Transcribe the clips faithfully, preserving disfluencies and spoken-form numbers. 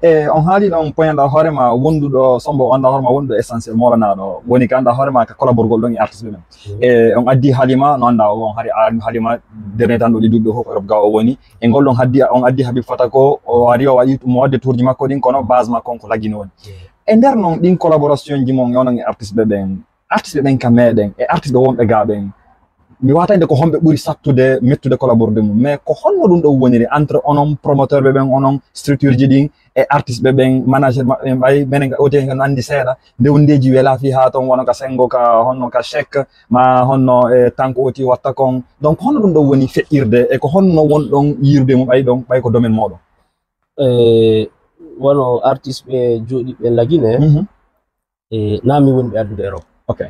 E on haali ɗon point da hoore ma wonduɗo sombo on da hoore ma wonduɗo essentiel moolanaɗo woni ka anda hoore ma ka collaborgol ɗon e artiste ɓe ɓen. E on addi Halima no anda o on hari Halima dernier tan ɗo ɗi duɓɓe fof ko Europe ga o woni e ngol ɗon haddi on addi Habib Fata ko o ari o waɗi mo wadde tourji makko ɗin kono base makko on ko laggino woni. E nder non ɗin collaboration ji mon onon e artiste ɓe ɓen artiste ɓe ɓen ka meɗen e artiste ɓe wonɓe ga ɓen mi watande ko homɓe ɓuri sattude mettude collaborude mum mais ko honno ɗum ɗo woniri entre onon promoteur ɓe ɓen onon structure ji ɗin e artiste ɓe ɓen manager maɓɓe ɓen ɓay menen ka oti hen no andi seeɗa nde hundeji wela fi ha ton wono ka sengo ka honno ka chèque ma honno e tanko oti watta kon donc honno ɗum ɗo woni feƴƴirde e ko honno won ɗon yirude mum ɓay ɗon ɓay ko domaine moɗon e wono artiste ɓe joɗiɓe lagine e na min woni ɓe addude Europe. Ok.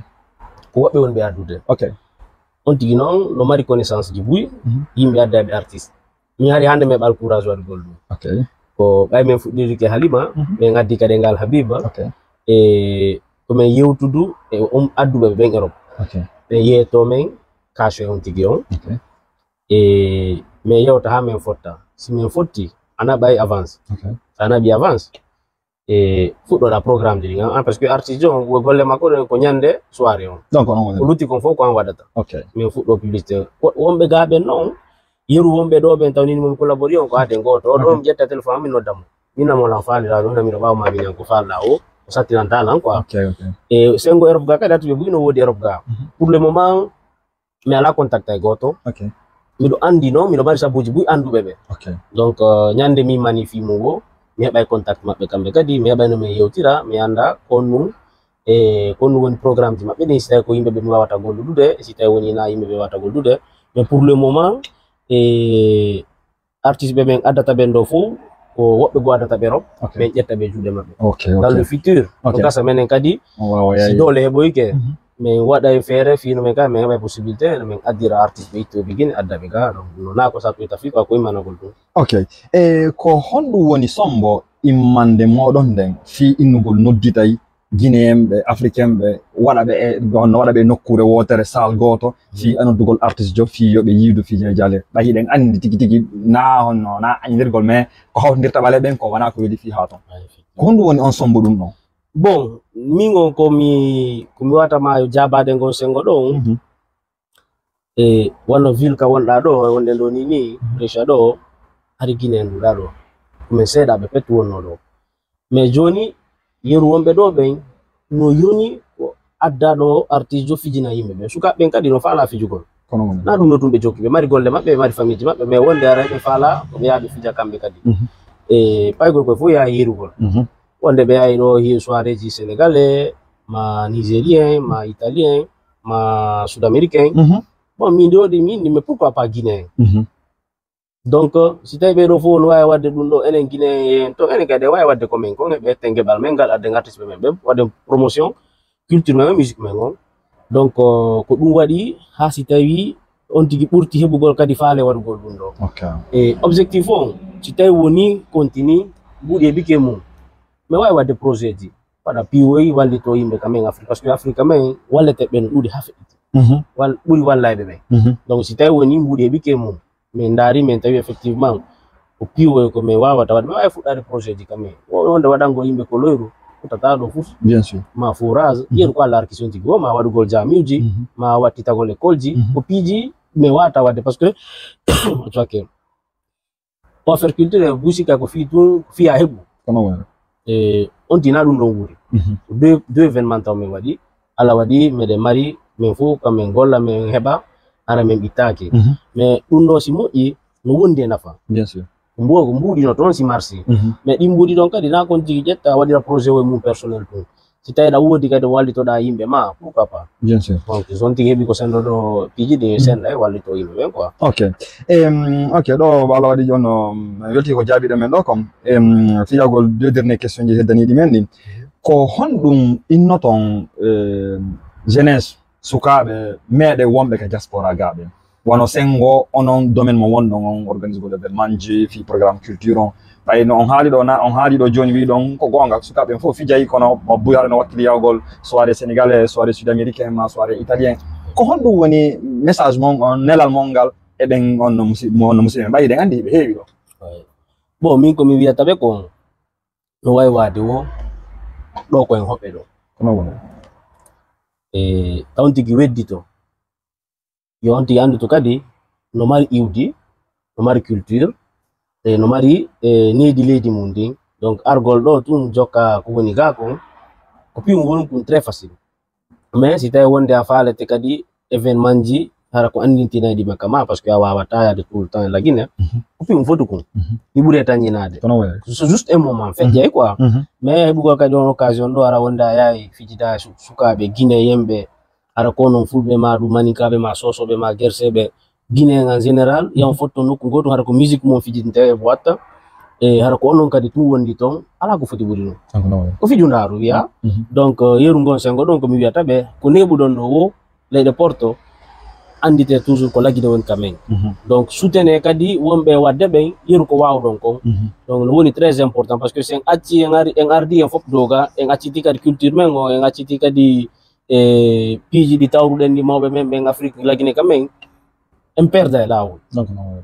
Ko woɓɓe woni ɓe addude. Ok. On tigi noon no mari connaissance ji buy yimɓe adda ɓe artiste. Min hari hannde mi heɓal courage waɗugol ɗum. Ok. Ko ɓay min fuɗɗirike Halima min addi kadi ngal Habiba. Ok. E ko min yewtudu e on adduɓe ɓen Europe. Ok. Ɓe yeeto min kaso e on tigi on. Ok. E min yewta ha min fotta. Si min fotti a naɓay avance. Ok. So a naɓi avance e fuɗɗoɗa programme ji ɗi an parce que artiste on golle makko ɗen ko ñande soirée on donc on ko lutti kon fof ko an waɗata ok min fuɗɗo publicité wonɓe ga ɓen noon yeru wonɓe ɗo ɓen taw nini momi collabori on ko aden goto o ɗon ƴetta téléphone am mi nodda mo mi namo lan faalira ɗum namiɗo ɓawa ma miñan ko falɗa o o sattinanta lan quoi ok ok e sengo Europe ga kadi artuɓe buy no woodi Europe ga pour le moment mi ala contact ay goto ok miɗo andi no miɗo mari sabuji buy anduɓe ɓe ok donc euh, ñande mi mani fi mum o mi heɓay contact maɓɓe kamɓe kadi mi heɓay no min yewtira mi anda konnum e konnum woni programme ji maɓɓe ɗin si tawi ko yimɓe ɓe mi wawata golludude si tawi woni na yimɓe ɓe wawata gollude mais pour le moment e artiste ɓe min addata ɓen ɗo fof ko woɓɓe goo addata ɓe rop min ƴetta ɓe juuɗe maɓɓe ok dans le futur ko gasa menen kadi si doole heɓoyke min waɗa e feere fino min kadi min heɓa possibilité no min addira artiste ɓe ittoɓe guine adda ɓe ga ɗon no na ko sattoyta fi ko ko immanagol ɗum ok e ko honɗum woni sombo immande moɗon nden fii innugol nodditay guinéen ɓe africain ɓe waɗa ɓe e honno waɗa ɓe e nokkure wootere salle gooto fii anoddugol artiste jo fii yo ɓe yiidu fii jale ɓay hiɗen anndi tigi tigi na honno na añdirgol mais ko hawtindirta ɓale ɓen ko wona ko weeli fii haa ton ko honɗum woni on sombo ɗum ɗon bon min on komi komi wata ma yo jabade ngol sengo ɗo on e wano ville ka wonɗa ɗo wonɗen ɗo ni ni récha ɗo hari guinéen ɗuɗa ɗo komin seeɗaɓe pettu wonno ɗo mais joni yeru wonɓe ɗo ɓen no yoni ko adda ɗo artiste jo fijina yimɓe ɓe sukaɓe ɓen kadi no faala fijugol na ɗum no ɗum ɓe jokki ɓe mari golle maɓɓe ɓe mari famille ji maɓɓe mais wonde ara ɓe faala koɓe yaha ɓe fija kamɓe kadi e paygol koye fof yaha yerugol wonde ɓe yahi ɗo hi soirée ji sénégalais ma nigérien ma italien ma sud américain bon min de waɗi min ni mais pourquoi pas guinéen donc si tawi ɓeɗo fof no wawi wadde ɗum ɗo enen guinéen to enen kadi wawi wadde ko min kon heɓe ette geɓal men ngal adde gartisɓe men ɓe wadde promotion culture men musique men on donc ko ɗum waɗi ha si tawi on tigi ɓurti heɓugol kadi faale waɗugol ɗum ɗo e objectif on si tawi woni continue mbuɗi e bike mum mi wawi wadde projet ji waɗa piwoyi wallito yimɓe ka men afrique parce que afrique men wallete ɓe no ɗuuɗi ha feƴƴiti ɓuri wallayɓe ɓen donc si tawi woni mbuɗi e bike mum min ndaari min tawi effectivement ko piwoyo ko min wawata waɗde mi wawi fuɗɗade projet ji kam min wonde waɗango yimɓe ko loyru futtata ɗo fof bien sûr ma forage yeru ko allah arki son tigi o ma waɗugol jamiuji ma wattitagol école ji ko piiji min wawata waɗde parce que ok o affaire culture e gusika ko fi tun fiya heɓu kono wona e on tina ɗum ɗon wuuri deux deux événement taw min waɗi allah waɗi meɗen mari min fof kam min golla min heɓa hara min ɓittaaki mais ɗum ɗo si moƴƴi no wondi e nafa bien sûr ko mbuo ko mbuuɗi no toon si marsi mais ɗin mbuuɗi ɗon kadi na kon tigi ƴetta waɗira projet o e mum personnel tun si tawi ɗa woodi kadi wallitoɗa yimɓe ma pourquoi pas bien sûr donc son tigi heɓi ko senɗo ɗo piiji ɗi senɗa e wallito yimɓe ɓen quoi ok um, ok ɗo allah waɗi jooni mi welti ko jaabiɗo men ɗo comme um, fiyagol deux dernier question ji heddaniɗi men ɗin ko honɗum innoton um, jeunesse sukaaɓe meɗen wonɓe ka diaspora gaɓe wano sengo onon domaine mo wonɗon on organise gol événement ji fi programme culture on ɓay no on haali ɗo na on haali ɗo joni wi ɗon ko gonga sukaɓe ɓen fof fijay kono mo buyare no wakkili yawgol soirée sénégalais soirée sud américain ma soirée italien ko honɗum woni message mon on nelal mon ngal eɗen on no musidɓe on no musidɓe ɓay eɗen andi ɓe heewi ɗo bon min komi wiyata ɓe ko no wawi waade wo ɗo ko en hoɓɓe ɗo. Kono woni. E tawon tigi weddito. Yo on tigi anndu to kadi no mari iwdi, no mari culture, e no mari e neydi leydi mum ndin. Donc argol ɗo tun jokka ko woni ga kon, ko piwum woni ɗum très facile. Mais si tawi wonde a faalete kadi événement ji, hara ko anndintinayɗi makka ma, parce que a wawata yaade tout le temps e lagine, ko piwum foti kon. Ni ɓuri e taññinaade. Kono woni. C'est juste un moment feƴƴay quoi. Mais heɓugol kadi on occasion ɗo, hara wonde a yahay fijida su- sukaaɓe guinéen ɓe, hara ko non fulɓe ma, ɗum maninkaaɓe ma, sosoɓe ma, gerseɓe, guinéen en général, yan fotto nokku goto, hara ko musique mon fijinte e boîte. E hara ko onon kadi tun wondi ton, ala ko foti ɓuri ɗum. Ko fijundaaru wiya. Donc euh, yeru ngon sengo ɗon ko mi wiyata ɓe, ko neɓuɗon ɗo wo leyɗe porto, andite toujours ko lagine woni ka men. Donc soutenez kadi wonɓe wadde ɓen, yeru ko wawɗon kon. Donc no woni très important, parce que sen acci en ari, en ardi en fof doga, en acciti kadi culture men o, en acciti kadi e piiji ɗi tawruɗen ɗi mawɓe men ɓen Afrique lagine ka men, en perda e laawol.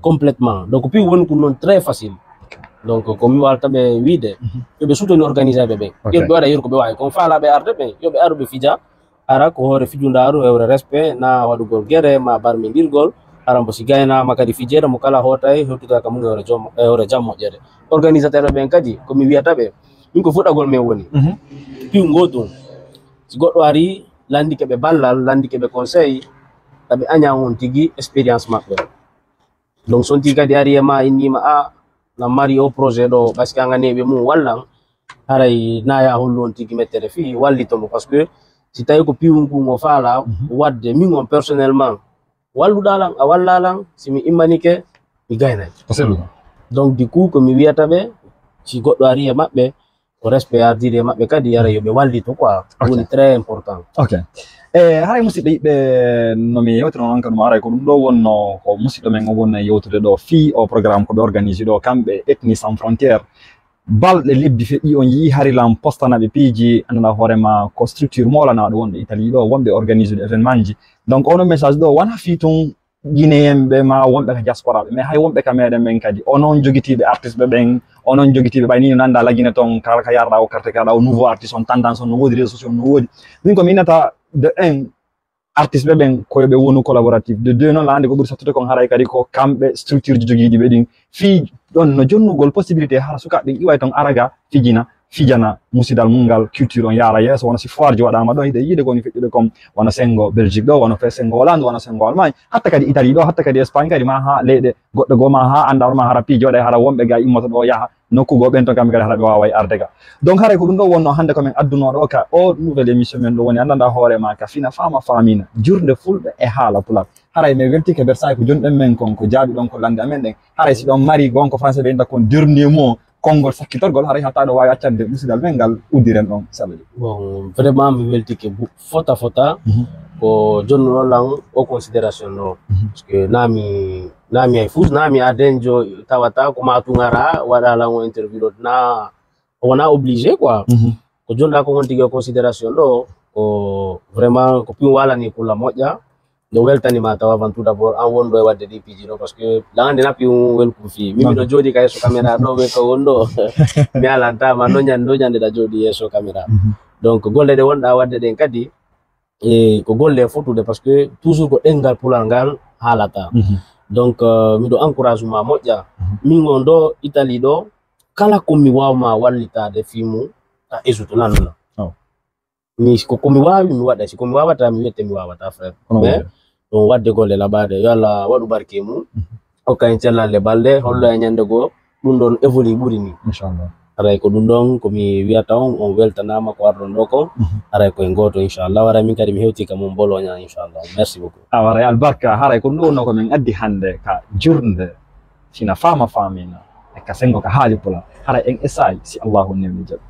Complètement. Donc piw woni ko non très facile. Donc ko mi walta ɓe wiide, yoɓe souteni organisé ɓe ɓen, yoɓe waɗa yeru ko ɓe wawi kon, faalaɓe arde ɓen, yoɓe aru ɓe fija. Ara ko hoore fijundaaru, hewre respect, na waɗugol gere ma barmindirgol. Ara mbo si gaynama kadi fijere mo kala hootay hewtuta ka mum e hoore jom e hoore jam moƴƴere. Organisateur ɓen kadi ko mi wiyata ɓe, min ko fuɗɗagol men woni piw ngotum. Si goɗɗo ari landike ɓe ballal, landike ɓe conseil, taɓe aña on tigi expérience maɓɓe. Donc so on tigi kadi ari e ma, innima a na mari o projet ɗo, parce que anga neɓe mum wallan, haray na ya hollu on tigi mettere fii wallito mo. Parce que si tawi ko piwum ngun o faala wadde, min on personnellement walluɗa lan, a walla lan, si mi immanike mi gaynay. Ko selluɗo. Donc du coup ko mi wiyata ɓe, si goɗɗo ari e maɓɓe, ko respect ardiri e maɓɓe kadi, yara yoɓe wallito quoi. Woni très important. Ok. E haray musidɓe yiɓɓe, no mi yewtino noon kadi mo aray ko ɗum ɗo wonno ko musidɗo men o wonno e yewtude ɗo fii o programme ko ɓe organisi ɗo kamɓe Ethnie Sans Frontières. Balɗe lebbi feƴƴi on yii hari lan postanaɓe piiji anndanɗa hoorema ko structure molanaɗo wonɗo Italie ɗo, wonɓe organisude événement ji. Donc ono message ɗo wona fii tun guinéen ɓe ma wonɓe ka diaspora ɓe, mais hay wonɓe ka meɗen ɓen kadi, onon jogitiiɓe artiste ɓe ɓen, onon jogitiiɓe ɓay ni no nanda lagine ton kala ka yarɗa o carte kaɗa o nouveau artiste on, tendance on no woodi, réseaux sociaux no woodi. Min ko mi innata de un, artiste ɓe ɓen ko yoɓe wonu collaboratif, de deux noon laande ko ɓuri sattude kon haray kadi ko kamɓe structure ji jogiiɗi ɓe ɗin fii ɗon no jonnugol possibilité hara sukaaɓe ɓen iway ton araga fijina fijana musidal mum ngal, culture on yaara yeeso. Wona si foire ji waɗama ɗo hiɗe yiide ko woni feƴƴude kon, wona sengo Belgique ɗo, wona fe sengo Hollande, wona sengo Allemagne, hatta kadi Italie ɗo, hatta kadi Espagne kadi ma ha leyɗe goɗɗe goo ma ha annda ma hara piiji waɗa hara wonɓe ga immata ɗo yaha nokku goo ɓen ton kamɓe kadi hara ɓe waway arde ga. Donc haray ko ɗum ɗo wonno hannde ko men addunoɗo ka o nouvelle émission men ɗo woni anndanɗa hoore ma ka fina fama famina jurde fulɓe e haala pular. Haray mi weltike bersaay ko jonɗen men kon ko jaabi ɗon ko lande amen ɗen. Haray si ɗon mari gonko français ɓe inta kon dernier mot, konngol sakkitorgol, haray hatta ɗo waawi accande musidal men ngal uddiren ɗon, Sadio. Bon, vraiment mi weltike bu- fota fota ko jonnuɗo lan o considération ɗo. Parce que nami nami ay fus nami a denjo tawata ko ma tungara waɗa lan o interview ɗo na wona obligé quoi. Ko jonɗa ko on tigi o considération ɗo ko vraiment ko pin walani pour la moƴƴa. No weltanima taw avant tout d'abord an wonɗo e wadde ɗi piiji ɗo, parce que lande nappi um welkum fi min miɗo jooɗi ka yesso caméra ɗo ɓe ka wonɗo mi alantama no ñande ɗo ñande ɗa jooɗi yesso caméra. Donc golle ɗe wonɗa wadde ɗen kadi e ko golle e fotude, parce que toujours ko ɗengal pulal ngal haalata. Donc euh, miɗo encourage ma moƴƴa. Min on ɗo Italie ɗo, kala ko mi wawma wallitade fi mum a esuto nanuna. Mi ko komi wawi mi waɗa, si komi wawata mi wiyete mi wawata frère. Mais ɗum wadde golle laɓaɗe, yo Allah waɗu barke mum, hokka en cellalle balɗe, hollo e ñande goo ɗum ɗon évolue ɓuri ni. Inchallah. Aray ko ɗum ɗon komi wiyata on, on weltanama ko arɗon ɗo kon. Aray ko en goto inchallah. Aray min kadi mi hewti ka mum boloña inchallah. Merci beaucoup. Awaray albarka. Haray ko ɗum ɗo wonno ko min addi hande ka jurde fina fama famina e ka sengo ka haali pula. Haray en essay si Allahu newni jaɓi.